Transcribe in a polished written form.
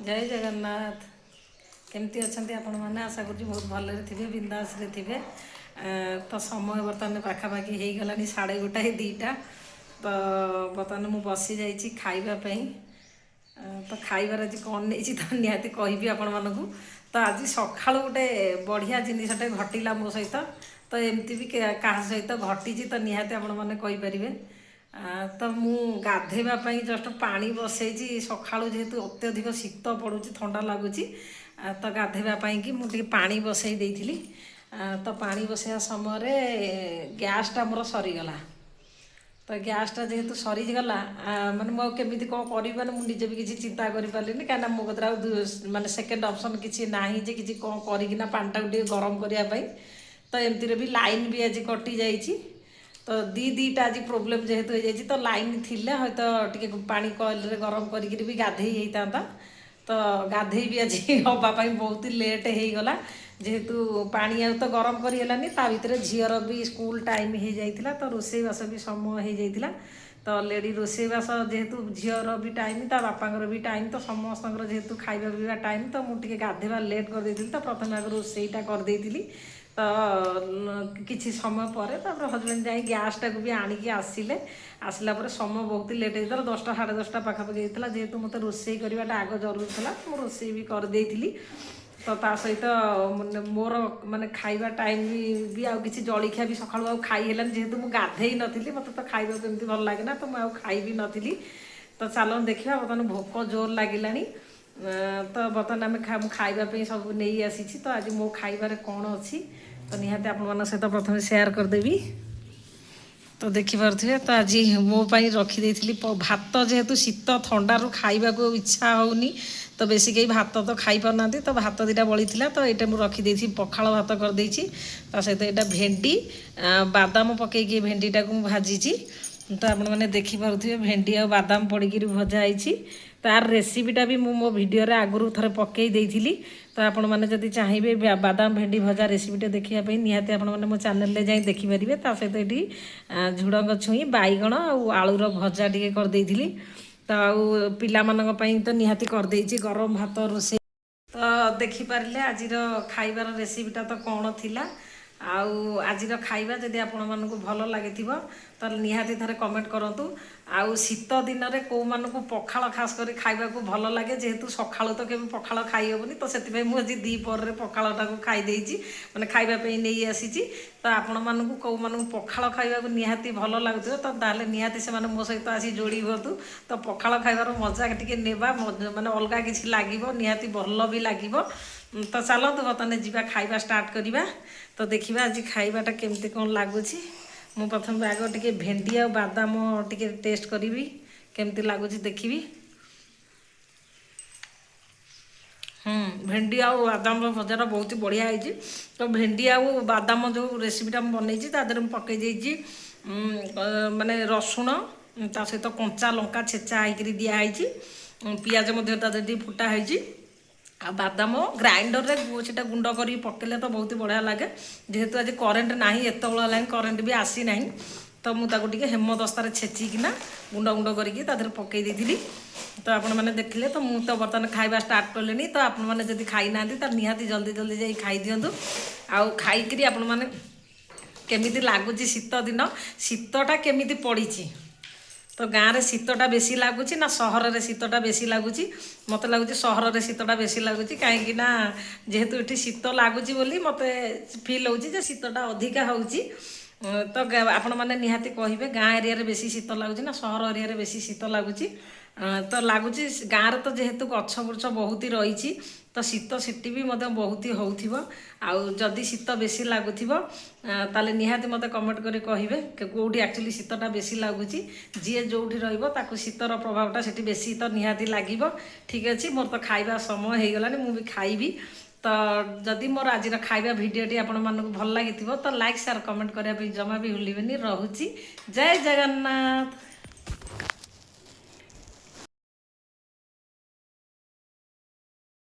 ଜୟ ଜଗନ୍ନାଥ। କେମିତି ଅଛନ୍ତି ଆପଣମାନେ? ଆଶା କରୁଛି ବହୁତ ଭଲରେ ଥିବେ, ବିନ୍ଦାସରେ ଥିବେ। ତ ସମୟ ବର୍ତ୍ତମାନ ପାଖାପାଖି ହେଇଗଲାଣି 11:30, 2ଟା। ତ ବର୍ତ୍ତମାନ ମୁଁ ବସିଯାଇଛି ଖାଇବା ପାଇଁ। ତ ଖାଇବାର ଆଜି କ'ଣ ନେଇଛି, ତ ନିହାତି କହିବି ଆପଣମାନଙ୍କୁ। ତ ଆଜି ସକାଳୁ ଗୋଟେ ବଢ଼ିଆ ଜିନିଷଟେ ଘଟିଲା ମୋ ସହିତ। ତ ଏମିତି ବି କାହା ସହିତ ଘଟିଛି, ତ ନିହାତି ଆପଣମାନେ କହିପାରିବେ। ତ ମୁଁ ଗାଧେଇବା ପାଇଁ ଜଷ୍ଟ ପାଣି ବସେଇଛି। ସକାଳୁ ଯେହେତୁ ଅତ୍ୟଧିକ ଶୀତ ପଡ଼ୁଛି, ଥଣ୍ଡା ଲାଗୁଛି, ତ ଗାଧେଇବା ପାଇଁକି ମୁଁ ଟିକେ ପାଣି ବସେଇ ଦେଇଥିଲି। ତ ପାଣି ବସେଇବା ସମୟରେ ଗ୍ୟାସ୍ଟା ମୋର ସରିଗଲା। ତ ଗ୍ୟାସ୍ଟା ଯେହେତୁ ସରିଗଲା, ମାନେ ମୁଁ ଆଉ କେମିତି କ'ଣ କରିବି, ମାନେ ମୁଁ ନିଜେ ବି କିଛି ଚିନ୍ତା କରିପାରିଲିନି। କାହିଁକିନା ମୋ କତିରେ ଆଉ ମାନେ ସେକେଣ୍ଡ ଅପସନ୍ କିଛି ନାହିଁ ଯେ କିଛି କ'ଣ କରିକିନା ପାଣିଟାକୁ ଟିକେ ଗରମ କରିବା ପାଇଁ। ତ ଏମିତିରେ ବି ଲାଇନ୍ ବି ଆଜି କଟି ଯାଇଛି। ତ ଦୁଇଟା ଆଜି ପ୍ରୋବ୍ଲେମ୍ ଯେହେତୁ ହେଇଯାଇଛି। ତ ଲାଇନ୍ ଥିଲେ ହୁଏତ ଟିକେ ପାଣି କଏଲରେ ଗରମ କରିକିରି ବି ଗାଧେଇ ହେଇଥାନ୍ତା। ତ ଗାଧେଇ ବି ଆଜି ହେବା ପାଇଁ ବହୁତ ଲେଟ୍ ହେଇଗଲା, ଯେହେତୁ ପାଣି ଆଉ ତ ଗରମ କରି ହେଲାନି। ତା ଭିତରେ ଝିଅର ବି ସ୍କୁଲ ଟାଇମ୍ ହେଇଯାଇଥିଲା, ତ ରୋଷେଇବାସ ବି ସମୟ ହେଇଯାଇଥିଲା। ତ ଅଲରେଡ଼ି ରୋଷେଇବାସ ଯେହେତୁ ଝିଅର ବି ଟାଇମ୍, ତା ବାପାଙ୍କର ବି ଟାଇମ୍, ତ ସମସ୍ତଙ୍କର ଯେହେତୁ ଖାଇବା ପିଇବା ଟାଇମ୍, ତ ମୁଁ ଟିକେ ଗାଧେଇବା ଲେଟ୍ କରିଦେଇଥିଲି। ତ ପ୍ରଥମେ ଆଗ ରୋଷେଇଟା କରିଦେଇଥିଲି। ତ କିଛି ସମୟ ପରେ ତାପରେ ହଜବେଣ୍ଡ ଯାଇ ଗ୍ୟାସ୍ଟାକୁ ବି ଆଣିକି ଆସିଲେ। ଆସିଲା ପରେ ସମୟ ବହୁତ ଲେଟ୍ ହେଇଥିଲା, 10ଟା 10:30 ପାଖାପାଖି ହେଇଥିଲା। ଯେହେତୁ ମୋତେ ରୋଷେଇ କରିବାଟା ଆଗ ଜରୁରୀ ଥିଲା, ମୁଁ ରୋଷେଇ ବି କରିଦେଇଥିଲି। ତ ତା ସହିତ ମାନେ ମୋର ମାନେ ଖାଇବା ଟାଇମ୍ ବି ଆଉ କିଛି ଜଳଖିଆ ବି ସକାଳୁ ଆଉ ଖାଇ ହେଲାନି, ଯେହେତୁ ମୁଁ ଗାଧେଇ ନଥିଲି। ମୋତେ ତ ଖାଇବାକୁ ଏମିତି ଭଲ ଲାଗେନା, ତ ମୁଁ ଆଉ ଖାଇ ବି ନଥିଲି। ତ ଚାଲନ୍ତୁ ଦେଖିବା, ବର୍ତ୍ତମାନ ଭୋକ ଜୋର ଲାଗିଲାଣି। ତ ବର୍ତ୍ତମାନ ମୁଁ ଖାଇବା ପାଇଁ ସବୁ ନେଇ ଆସିଛି। ତ ଆଜି ମୋ ଖାଇବାରେ କ'ଣ ଅଛି, ତ ନିହାତି ଆପଣମାନଙ୍କ ସହିତ ପ୍ରଥମେ ସେୟାର କରିଦେବି। ତ ଦେଖିପାରୁଥିବେ, ତ ଆଜି ମୋ ପାଇଁ ରଖିଦେଇଥିଲି ଭାତ। ଯେହେତୁ ଶୀତ ଥଣ୍ଡାରୁ ଖାଇବାକୁ ଇଚ୍ଛା ହେଉନି, ତ ବେଶୀ କେହି ଭାତ ତ ଖାଇପାରୁନାହାନ୍ତି। ତ ଭାତ ଦୁଇଟା ବଳିଥିଲା, ତ ଏଇଟା ମୁଁ ରଖିଦେଇଛି, ପଖାଳ ଭାତ କରିଦେଇଛି। ତା ସହିତ ଏଇଟା ଭେଣ୍ଡି ବାଦାମ ପକେଇକି ଭେଣ୍ଡିଟାକୁ ମୁଁ ଭାଜିଛି। ତ ଆପଣମାନେ ଦେଖିପାରୁଥିବେ, ଭେଣ୍ଡି ଆଉ ବାଦାମ ପଡ଼ିକିରି ଭଜା ହେଇଛି। ତାର ରେସିପିଟା ବି ମୁଁ ମୋ ଭିଡ଼ିଓରେ ଆଗରୁ ଥରେ ପକେଇ ଦେଇଥିଲି। ତ ଆପଣମାନେ ଯଦି ଚାହିଁବେ ବାଦାମ ଭେଣ୍ଡି ଭଜା ରେସିପିଟା ଦେଖିବା ପାଇଁ, ନିହାତି ଆପଣମାନେ ମୋ ଚ୍ୟାନେଲରେ ଯାଇ ଦେଖିପାରିବେ। ତା ସହିତ ଏଠି ଝୁଡ଼ଙ୍ଗ ଛୁଇଁ, ବାଇଗଣ ଆଉ ଆଳୁର ଭଜା ଟିକେ କରିଦେଇଥିଲି। ତ ଆଉ ପିଲାମାନଙ୍କ ପାଇଁ ତ ନିହାତି କରିଦେଇଛି ଗରମ ଭାତ ରୋଷେଇ। ତ ଦେଖିପାରିଲେ ଆଜିର ଖାଇବାର ରେସିପିଟା ତ କ'ଣ ଥିଲା। ଆଉ ଆଜିର ଖାଇବା ଯଦି ଆପଣମାନଙ୍କୁ ଭଲ ଲାଗିଥିବ, ତାହେଲେ ନିହାତି ଥରେ କମେଣ୍ଟ କରନ୍ତୁ। ଆଉ ଶୀତ ଦିନରେ କେଉଁମାନଙ୍କୁ ପଖାଳ ଖାସ କରି ଖାଇବାକୁ ଭଲ ଲାଗେ? ଯେହେତୁ ସକାଳୁ ତ କେବେ ପଖାଳ ଖାଇ ହେବନି, ତ ସେଥିପାଇଁ ମୁଁ ଆଜି ଦ୍ୱିପହରରେ ପଖାଳଟାକୁ ଖାଇ ଦେଇଛି, ମାନେ ଖାଇବା ପାଇଁ ନେଇ ଆସିଛି। ତ ଆପଣମାନଙ୍କୁ କେଉଁମାନଙ୍କୁ ପଖାଳ ଖାଇବାକୁ ନିହାତି ଭଲ ଲାଗୁଥିବ, ତ ତାହେଲେ ନିହାତି ସେମାନେ ମୋ ସହିତ ଆସି ଯୋଡ଼ି ହୁଅନ୍ତୁ। ତ ପଖାଳ ଖାଇବାର ମଜା ଟିକେ ନେବା, ମାନେ ଅଲଗା କିଛି ଲାଗିବ, ନିହାତି ଭଲ ବି ଲାଗିବ। ତ ଚାଲନ୍ତୁ, ବର୍ତ୍ତମାନ ଯିବା, ଖାଇବା ଷ୍ଟାର୍ଟ କରିବା। ତ ଦେଖିବା ଆଜି ଖାଇବାଟା କେମିତି କ'ଣ ଲାଗୁଛି। ମୁଁ ପ୍ରଥମେ ଆଗ ଟିକେ ଭେଣ୍ଡି ଆଉ ବାଦାମ ଟିକେ ଟେଷ୍ଟ କରିବି, କେମିତି ଲାଗୁଛି ଦେଖିବି। ଭେଣ୍ଡି ଆଉ ବାଦାମର ଭଜାଟା ବହୁତ ବଢ଼ିଆ ହେଇଛି। ତ ଭେଣ୍ଡି ଆଉ ବାଦାମ ଯେଉଁ ରେସିପିଟା ମୁଁ ବନେଇଛି, ତା ଦେହରେ ମୁଁ ପକାଇ ଦେଇଛି ମାନେ ରସୁଣ, ତା ସହିତ କଞ୍ଚା ଲଙ୍କା ଛେଚା ହେଇକିରି ଦିଆହେଇଛି, ପିଆଜ ମଧ୍ୟ ତା ଦେହରେ ଟିକେ ଫୁଟା ହେଇଛି। ଆଉ ବାଦାମ ଗ୍ରାଇଣ୍ଡରରେ ସେଟା ଗୁଣ୍ଡ କରିକି ପକେଇଲେ ତ ବହୁତ ବଢ଼ିଆ ଲାଗେ। ଯେହେତୁ ଆଜି କରେଣ୍ଟ ନାହିଁ, ଏତେବେଳ ହେଲାଣି କରେଣ୍ଟ ବି ଆସିନାହିଁ, ତ ମୁଁ ତାକୁ ଟିକେ ହେମଦସ୍ତାରେ ଛେଚିକିନା ଗୁଣ୍ଡ ଗୁଣ୍ଡ କରିକି ତା ଦେହରେ ପକେଇ ଦେଇଥିଲି। ତ ଆପଣମାନେ ଦେଖିଲେ। ତ ମୁଁ ତ ବର୍ତ୍ତମାନ ଖାଇବା ଷ୍ଟାର୍ଟ କଲିଣି। ତ ଆପଣମାନେ ଯଦି ଖାଇନାହାନ୍ତି, ତ ନିହାତି ଜଲ୍ଦି ଜଲ୍ଦି ଯାଇ ଖାଇଦିଅନ୍ତୁ। ଆଉ ଖାଇକିରି ଆପଣମାନେ କେମିତି ଲାଗୁଛି, ଶୀତ ଦିନ ଶୀତଟା କେମିତି ପଡ଼ିଛି, ତ ଗାଁରେ ଶୀତଟା ବେଶୀ ଲାଗୁଛି ନା ସହରରେ ଶୀତଟା ବେଶୀ ଲାଗୁଛି? ମୋତେ ଲାଗୁଛି ସହରରେ ଶୀତଟା ବେଶୀ ଲାଗୁଛି, କାହିଁକି ନା ଯେହେତୁ ଏଠି ଶୀତ ଲାଗୁଛି ବୋଲି ମୋତେ ଫିଲ୍ ହେଉଛି ଯେ ଶୀତଟା ଅଧିକା ହେଉଛି। ତ ଆପଣମାନେ ନିହାତି କହିବେ, ଗାଁ ଏରିଆରେ ବେଶୀ ଶୀତ ଲାଗୁଛି ନା ସହର ଏରିଆରେ ବେଶୀ ଶୀତ ଲାଗୁଛି? ତ ଲାଗୁଛି ଗାଁରେ ତ ଯେହେତୁ ଗଛ ବୃଛ ବହୁତ ରହିଛି, ତ ଶୀତ ସେଠି ବି ମଧ୍ୟ ବହୁତ ହେଉଥିବ। ଆଉ ଯଦି ଶୀତ ବେଶୀ ଲାଗୁଥିବ, ତାହେଲେ ନିହାତି ମୋତେ କମେଣ୍ଟ କରି କହିବେ କି କେଉଁଠି ଆକ୍ଚୁଆଲି ଶୀତଟା ବେଶୀ ଲାଗୁଛି। ଯିଏ ଯେଉଁଠି ରହିବ, ତାକୁ ଶୀତର ପ୍ରଭାବଟା ସେଠି ବେଶୀ ତ ନିହାତି ଲାଗିବ। ଠିକ୍ ଅଛି, ମୋର ତ ଖାଇବା ସମୟ ହେଇଗଲାଣି, ମୁଁ ବି ଖାଇବି। ତ ଯଦି ମୋର ଆଜିର ଖାଇବା ଭିଡ଼ିଓଟି ଆପଣମାନଙ୍କୁ ଭଲ ଲାଗିଥିବ, ତ ଲାଇକ୍, ସେୟାର, କମେଣ୍ଟ କରିବା ପାଇଁ ଜମା ବି ଭୁଲିବେନି। ରହୁଛି, ଜୟ ଜଗନ୍ନାଥ।